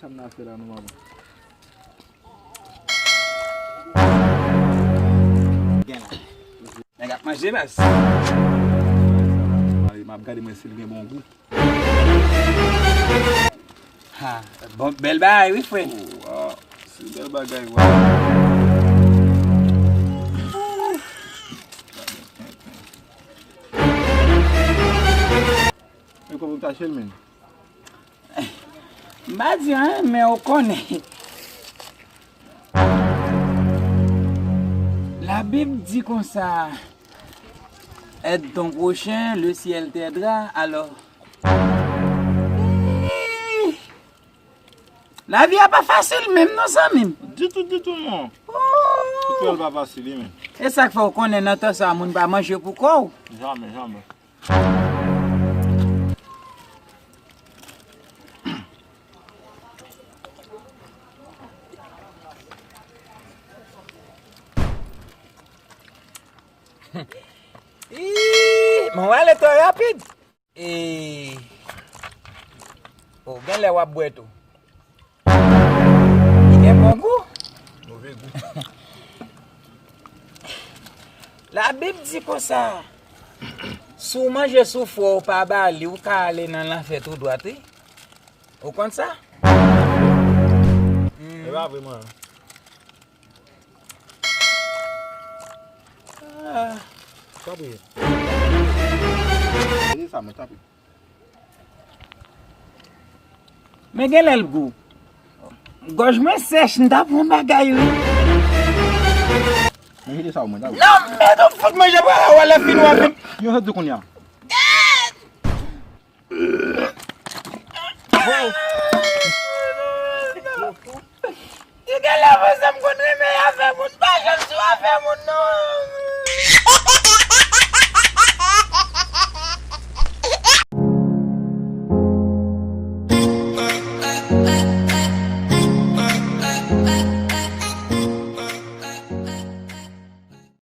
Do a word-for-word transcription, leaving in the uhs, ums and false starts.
N a fè la, nou, manman. Gen la. Nèg ap manje, baz. M ap gade mwen si l gen bon gou. Ha, bon, bèl bagay, wi, frè. Oh, wow. Se bèl bagay, wi. E kòman w t achte l, menm? M pa di anyen, men ou konnen. Labib di konsa, aide ton prochain, le ciel t'aidera, alò. Lavi a pa fasil menm non, zanmi m. Ditou, ditou, non. Oh. Tout bagay pa fasil, wi, menm. E sa k fè w konnen nan tan sa a, moun pa manje pou kò w. Jamè, jamè. Ih, mwen wale twò rapid. E, o, genlè w ap bwè tou. Li gen bon gou. Move gou. Labib di konsa, si w manje soufre w pa ba li, ou ka ale nan lanfè tou dwat, wi. Ou konn sa? E pa vre, mwen. Ah. Sa pou ye? Gade sa, mwen, tanpri. Men gen lè l gou. Gòj mwen sèch, m ta pran bagay, wi. Men jete sa, mwen, tanpri. Non, men ou fout manje, pral wè lè fini, w ap vin. Yo, sa di kounye a. Li gen lè avanse m konn